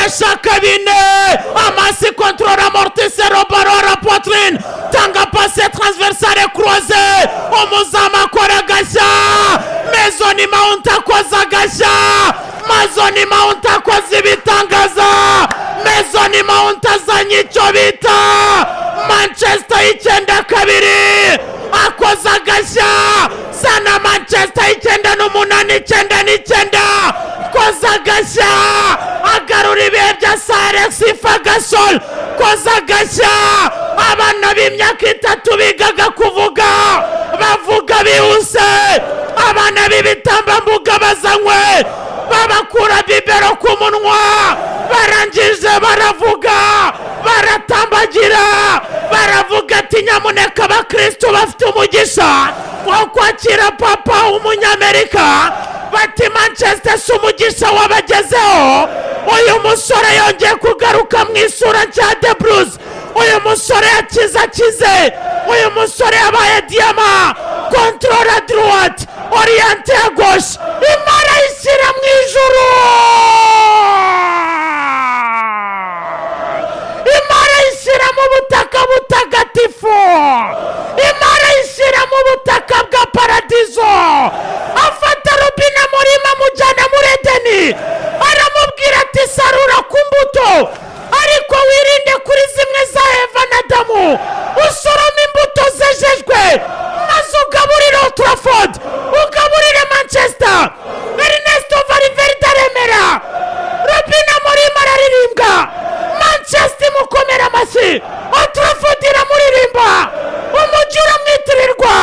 Arashaka bine. Amasi contrôle, amortisseur, ballon à la poitrine, tanga passe transversale croisée, umuzamu akora agashya. Mason Mount akoze agashya, Mason Mount akoze ibitangaza, Mason Mount azanye icyo bita Manchester 92, akoze agashya. Sana Manchester 98, 99, koza agashya, agarura ibihe bya Sir Alex Ferguson. Koza agashya, abana b'imyaka 3 bigaga kuvuga, bavuga bihuse. Abana b'ibitambambuga bazanywe, babakura biberon ku munwa, barangije baravuga, baratambagira, baravuga ati: "Nyamuneka, abakristo bafite umugisha wo kwakira papa w'umunyamerika." Bati: "Manchester si umugisha wabagezeho." Uyu musore yongeye kugaruka mu isura nshya The Blues. Uyu musore yakize, akize. Uyu musore yabaye diyama. Contrôle à droite, orienté à gauche, imara ishyira mu ijuru, imara ishyira mu butaka butagatifu, imara ishyira mu butaka bwa paradizo. Afata Ruben Amorim, amujyana muri Edeni, aramubwira ati: "Sarura ku mbuto, ariko wirinde kuri zimwe za Eva na Adamu, usorome imbuto zejejwe, maze ugaburire Old Trafford, ugaburire Manchester." Ernesto Valverde aremera, Ruben Amorim araririmbwa, Manchester imukomera amashyi, Old Trafford iramuririmba, umujyi uramwitirirwa,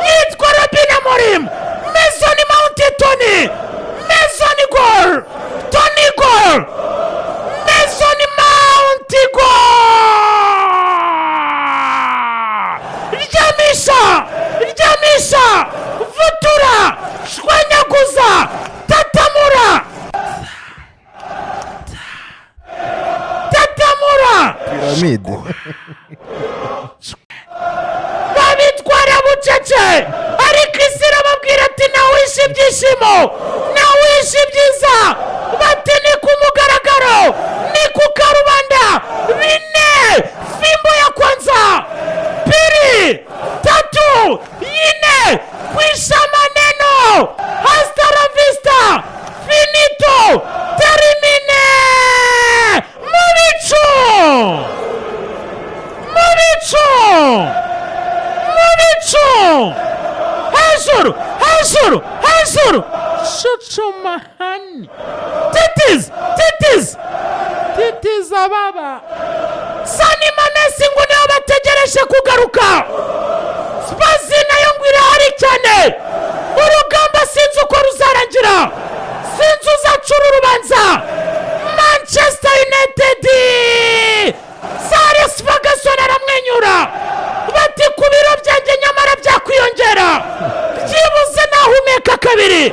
yitwa Ruben Amorim. Mason Mount, Tony Mason goal, Tony goal, Mason Mount goal! Ryamisha, ryamisha, vutura, shwanyaguza, tatamura, tatamura. Piramide. Babitwara bucece, ariko isi irababwira ati: "Nawishe ibyishimo, nawishe ibyiza." Bati: "Ni ku mugaragaro, ni ku karubanda." Bine, fimbo ya kwanza, pili, tatu, yine, kwisha maneno, hasta la vista, finito, terminé. Mu bicu, mu bicu, mu bicu, hejuru, hejuru, hejuru, shucumahani, titizi, titizi, titiza baba. San Mames ngo niyo bategereje kugaruka. Spurs nayo ngo irahari cyane. Urugamba sinzi uko ruzarangira, sinzi uzacura urubanza. Manchester United, Sir Alex Ferguson aramwenyura, bati: "Ku biro byanjye nyamara byakwiyongera, byibuze nahumeka kabiri,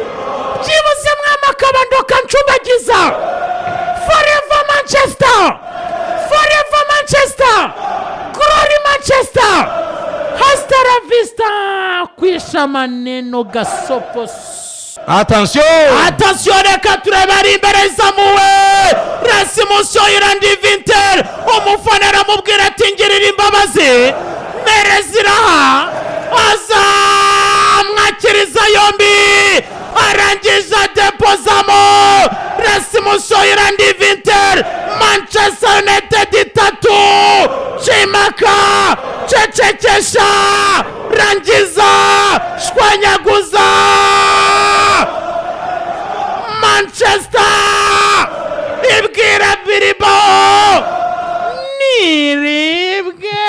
byibuze mwama akabando kancumbagiza." Forever Manchester, forever Manchester, glory Manchester, hasta la vista, kwisha maneno, gasopo. Attention! Attention, reka turebe, ari imbere izamuwe. Rasmus Hojlund Winter, umufana aramubwira ati: "Ngirira imbabazi." Mereziraha azamwakiriza yombi, arangije adepozamo. Rasmus Hojlund Winter, Manchester United 3. Cimaka, cecekesha, rangiza, shwanyaguza. Manchester ibwira Bilbao: "Niribwe,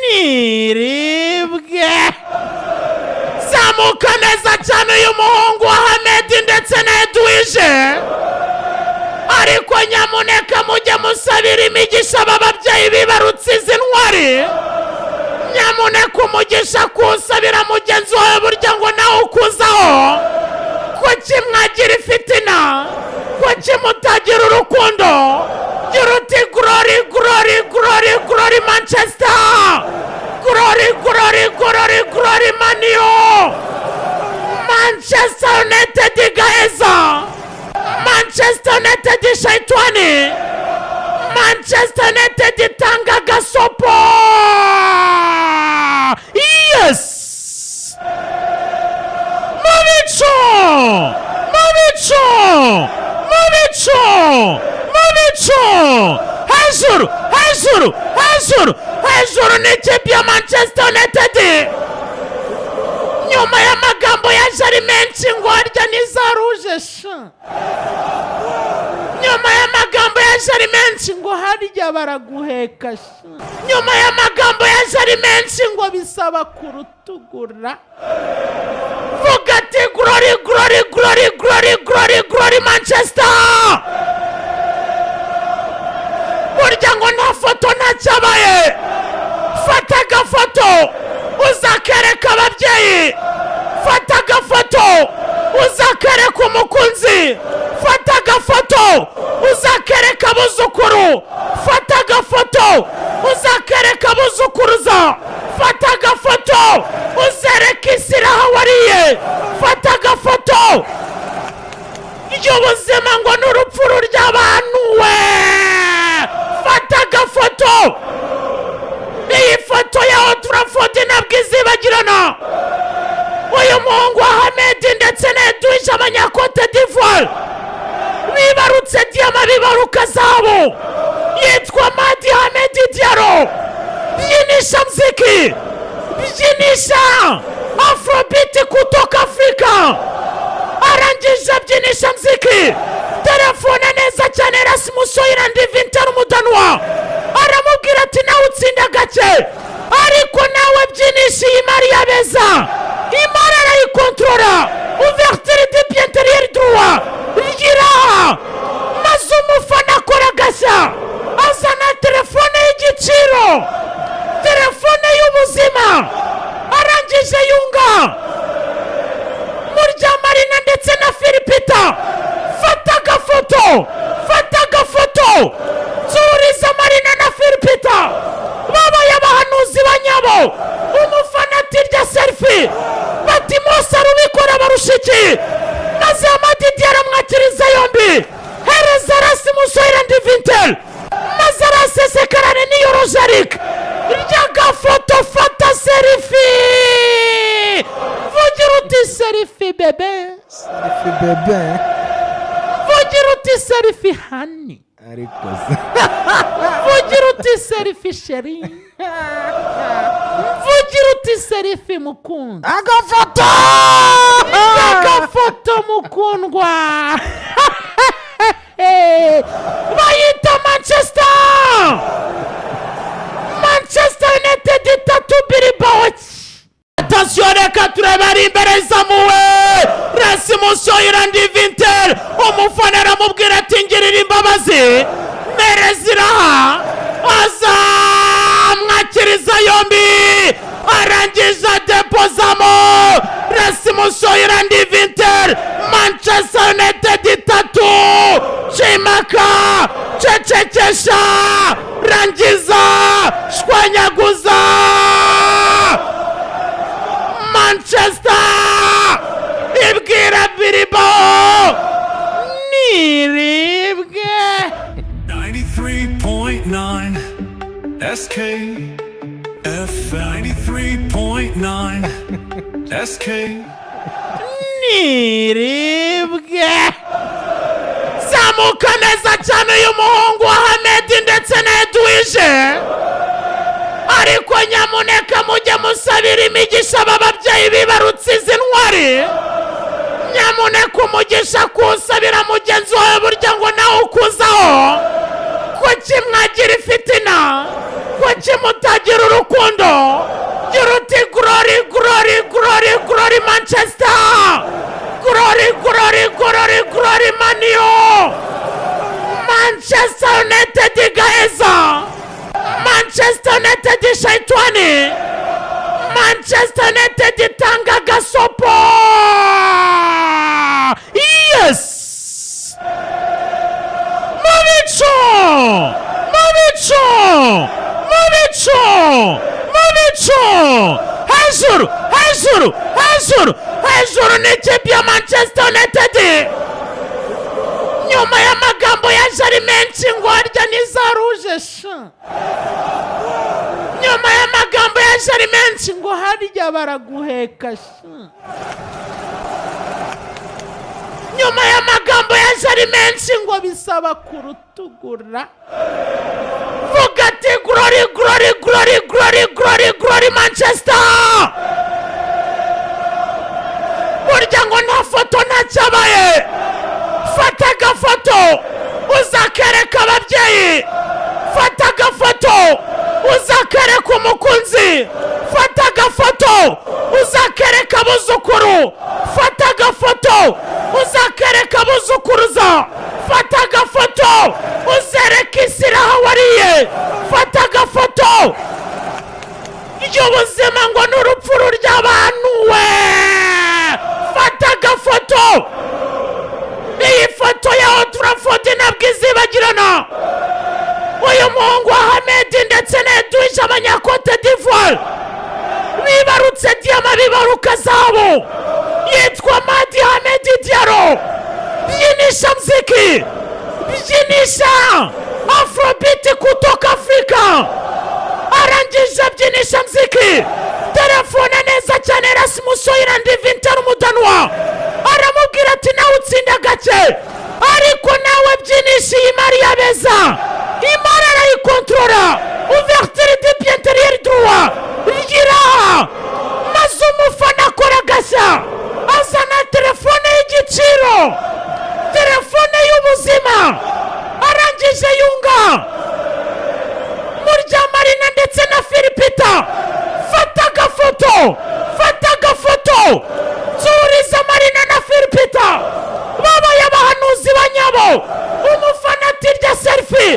niribwe." Zamuka neza cyane uyu muhungu wa Hamed ndetse na Edwige, ariko nyamuneka mujye musabira imigisha aba babyeyi bibarutse izi ntwari. Nyamuneka, umugisha kuwusabira mugenzi wawe, burya ngo nawe ukuzaho. Kuki mwagira ifitina? Kuki mutagira urukundo? Gira uti: "Glory, glory, glory, glory Manchester, glory, glory, glory, glory Man U." Manchester United igaheza. Manchester. Manchester United shaitani, Manchester United itanga gasopo. Yes, mu bicu, mu bicu, mu bicu, mu bicu, hejuru, hejuru, hejuru, hejuru ni ikipe ya Manchester United. Nyuma y'amagambo yaje ari menshi ngo harya ni za rouge sha, nyuma y'amagambo yaje ari menshi ngo harya baraguheka sha, nyuma y'amagambo yaje ari menshi ngo bisaba kurutugura, vuga ati: "Glory, glory, glory, glory, glory, glory Manchester!" Burya ngo nta foto ntacyabaye. Fata agafoto uzakereka ababyeyi, fata agafoto uzakereka umukunzi, fata agafoto uzakereka abuzukuru, fata agafoto uzakereka abuzukuruza, fata agafoto uzereka isi iraha wariye, fata agafoto ry'ubuzima ngo n'urupfu rurya abantu we. Fata agafoto. Iyi foto ya Old Trafford ntabwo izibagirana. Uyu muhungu wa Hamedi ndetse na Edwige, Abanyakote d'Ivoire bibarutse diyama, bibaruka zabo, yitwa Madi Hamedi Diallo. Byinisha mziki, byinisha afrobeat kutoka Afurika. Arangije abyinisha mziki, telefone neza cyane Rasmus Hojlund Vinter, umudanwa, aramubwira ati: "Nawe utsinda gake, ariko nawe byinisha iyi mari y'abeza." Imari arayikontorora, ouverture du pied intérieur droit ryiraha, maze umufana akora agashya, azana telefone y'igiciro, telefone y'ubuzima. Arangije yunga Muryamarina ndetse na Filipita. Fata agafoto, fata agafoto. Nzuriza Marina na Filipita babaye abahanuzi banyabo. Umufana ati: "Rya selfie." Bati: "Mose arubikora barusha iki?" Maze Amadidi aramwakiriza yombi, hereza Rasmus Hojlund Vinter, maze arasesekarane n'iyo rojarik. Rya gafoto, fata selfie, vugira uti: "Selfie bébé." Selfie bébé. Vugira uti: "Selfie honey." Ariko se. Vugira uti: "Selfie chérie." Vugira uti: "Selfie mukundwa." Agafoto. Agafoto mukundwa. Bayita Manchester United 3, Bilbao. Attention, reka turebe ari imbere zamuwe Rasmus Hojlund Vinter. Umufana aramubwira ati: "Ngirira imbabazi." Mereziraha azamwakiriza yombi, arangije adepozamo Rasmus Hojlund Vinter. Manchester United 3, cimaka, cecekesha, rangiza, shwanyaguza. Manchester ibwira Bilbao niribwe. 93.9 SK F 93.9 SK Niribwe. Zamuka neza cyane uyu muhungu wa Hamedi ndetse na Edwige. Ariko nyamuneka mujye musabira imigisha aba babyeyi bibarutse izi ntwari. Nyamuneka umugisha kuwusabira mugenzi wawe, burya ngo nawe ukuzaho. Kuki mwagira ifitina? Kuki mutagira urukundo? Gira uti: "Glory, glory, glory, glory Manchester, glory, glory, glory, glory Man U." Manchester United gaheza, Manchester United shaitani, Manchester United itanga gasopo. Yes, mu bicu, mu bicu, mu bicu, mu bicu, hejuru, hejuru, hejuru, hejuru ni ikipe ya Manchester United. Nyuma y'amagambo yaje ari menshi ngo harya ni za rouge sha, nyuma y'amagambo yaje ari menshi ngo harya baraguheka sha, nyuma y'amagambo yaje ari menshi ngo bisaba kurutugura, vuga ati: "Glory, glory, glory, glory, glory, glory Manchester!" Burya ngo nta foto ntacyabaye. Fata agafoto uzakereka ababyeyi, fata agafoto uzakereka umukunzi, fata agafoto uzakereka abuzukuru, fata agafoto uzakereka abuzukuruza, fata agafoto uzereka isi iraha wariye, fata agafoto ry'ubuzima ngo ni urupfu rurya abantu we. Fata agafoto. Iyi foto ya Old Trafford ntabwo izibagirana. Uyu muhungu wa Hamedi ndetse na Edwige, Abanyakote d'Ivoire bibarutse diyama, bibaruka zahabu, yitwa Madi Hamedi Diallo. Byinisha mziki, byinisha afrobeat kutoka Afurika. Arangije abyinisha mziki, telefone neza cyane Rasmus Hojlund Vinter, umudanwa, aramubwira ati: "Nawe utsinda gake, ariko nawe byinisha iyi mari y'abeza." Imari arayikontorora, ouverture du pied intérieur droit ryiraha, maze umufana akora agashya, azana telefone y'igiciro, telefone y'ubuzima. Arangije yunga Muryamarina ndetse na Filipita. Fata agafoto, fata agafoto. Nzuriza Marina na Filipita babaye abahanuzi banyabo. Umufana ati: "Rya selfie."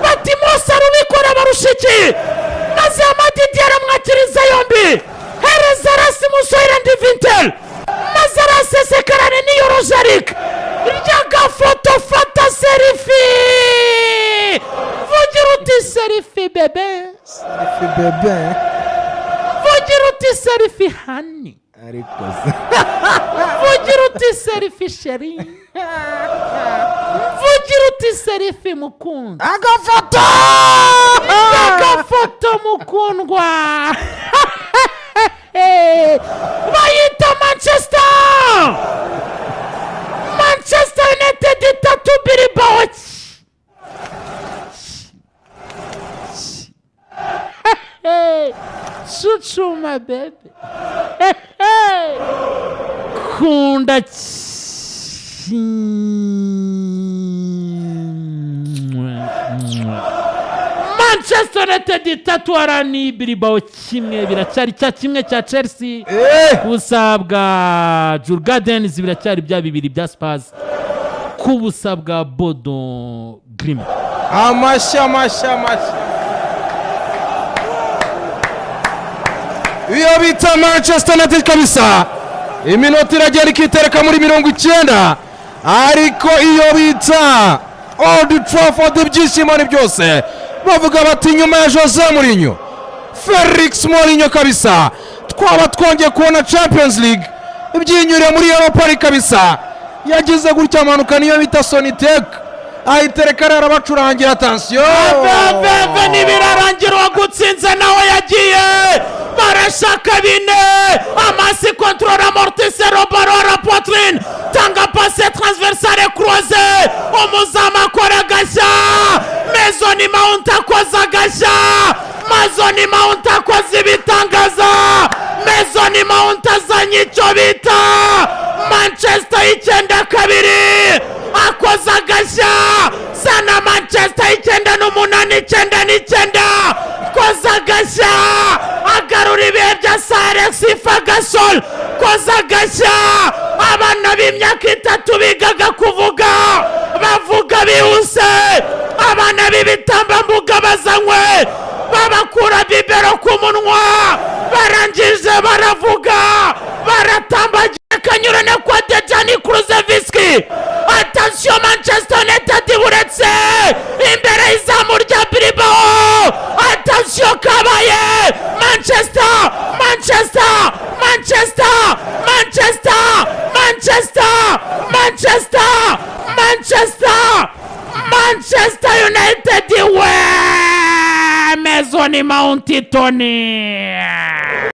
Bati: "Mose arubikora barusha iki?" Maze Amadidi aramwakiriza yombi, hereza Rasmus Hojlund Vinter, maze arasesekarane n'iyo rojarik. Rya gafoto, fata selfie, vugira uti: "Selfie bébé." Selfie bébé. Vugira uti: "Selfie honey." Ariko se. Vugira uti: "Selfie chérie." Vugira uti: "Selfie mukundwa." Agafoto. Agafoto mukundwa. Bayita Manchester United 3, Bilbao. Cucuma bébé, kunda kimwe. Manchester United 3, arani Bilbao 1. Biracyari cya 1 cya Chelsea ku busa bwa Djurgardens, biracyari bya 2 bya Spurs ku busa bwa Bodo Glimt. Amashyi, amashyi, amashyi! Iyo bita Manchester United kabisa, iminota iragenda ikitereka muri 90, ariko iyo bita Old Trafford ibyishimo ni byose. Bavuga bati: "Nyuma ya Jose Mourinho, Felix Mourinho kabisa, twaba twongeye kubona Champions League ibyinyuriye muri Europa League." Kabisa yagize gutya amanuka niyo bita Sonitec, ayitereka rero abacurangira. Attention! Veve, ntibirarangira, uwagutsinze nawe yagiye. Barashaka 4. Amasi contrôle, amortisse le ballon à la poitrine, tanga passe transversale croisée, umuzamu akora agashya. Mason Mount akoze agashya, Mason Mount akoze ibitangaza. Mason Mount azanye icyo bita Manchester y'92, akoze agashya. Sana Manchester y'98, 99, koza agashya, agarura ibihe bya Sir Alex Ferguson. Koza agashya, abana b'imyaka 3 bigaga kuvuga, bavuga bihuse. Abana b'ibitambambuga bazanywe, babakura biberon ku munwa, barangije baravuga, baratambagira. Kanyurane kwa Dejan Kulusevski. Attention, Manchester United buretse imbere y'izamu rya Bilbao. Attention, kabaye! Manchester, Manchester, Manchester, Manchester, Manchester, Manchester, Manchester! Manchester United we, Mason Mount, Tony.